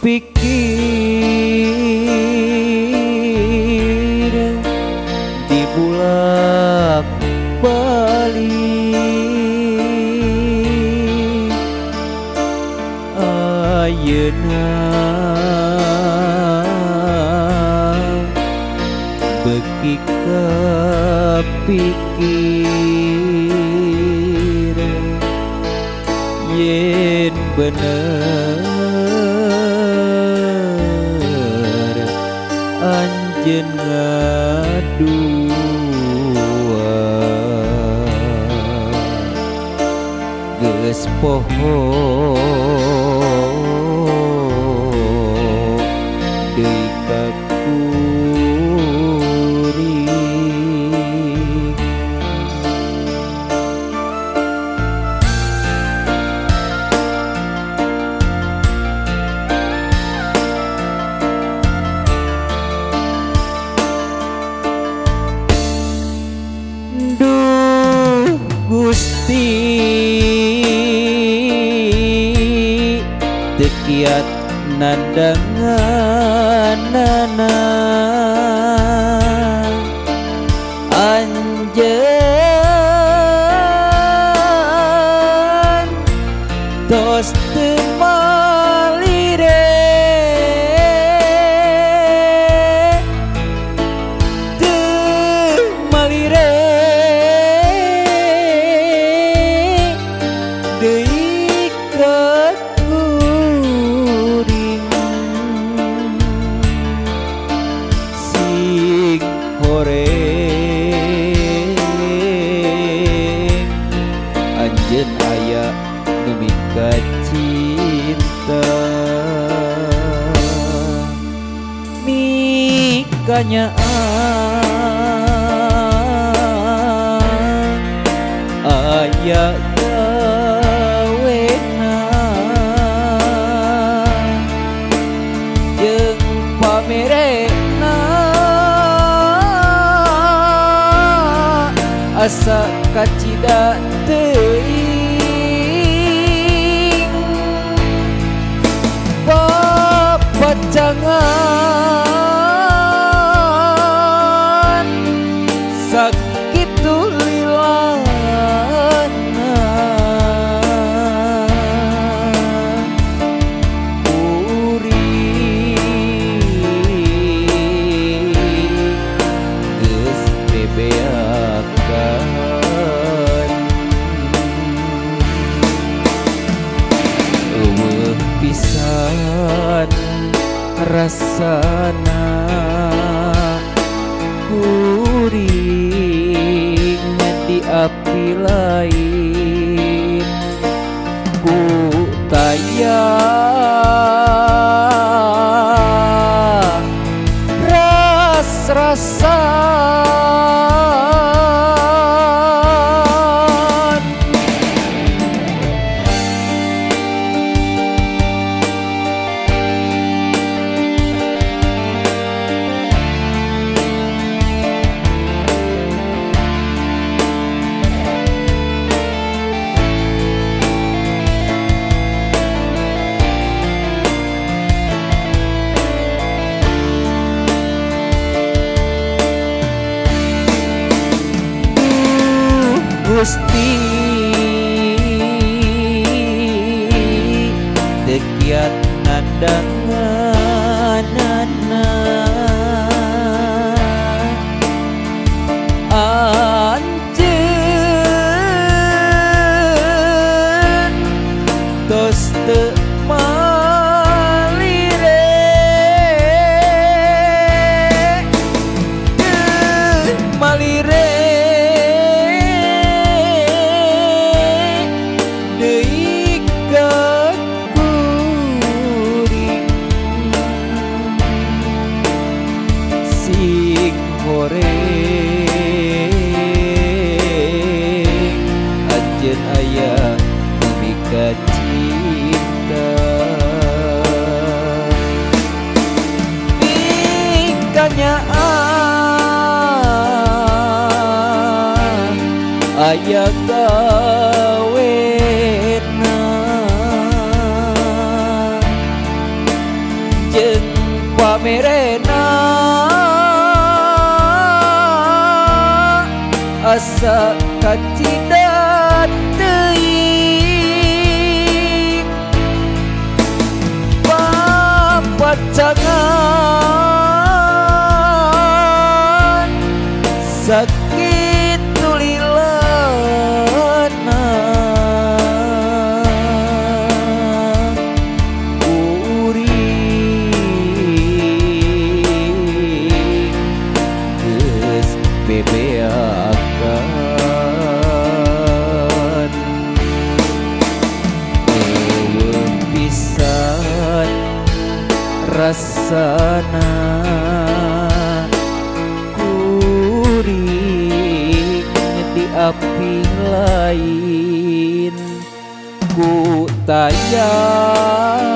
Pikir dibulak balik ayeuna beuki kapikir yen bener anjeun ngadua geus poho deui ka kuring. Duh Gusti teu kiat nandanganana anjeun tos teu malire teu malire deui ka kuring sing horeng anjeun aya nu mika cinta mikanya aya gawena jeung pamerena asa kacida teuing papacangan sakitu lilana kuring geus bebeakan eueuh pisan rasana kuring di api lain ku taya ras-rasan. Gusti teu kiat nandanganana anjeun tos teu malire teu malire deui ka kuring sing horeng anjeun aya nu mika cinta mikanya aya gawena Asa kacida teuing papacangan sakitu lilana kuring geus bebeakan eueuh pisan rasana kuring di api lain ku taya.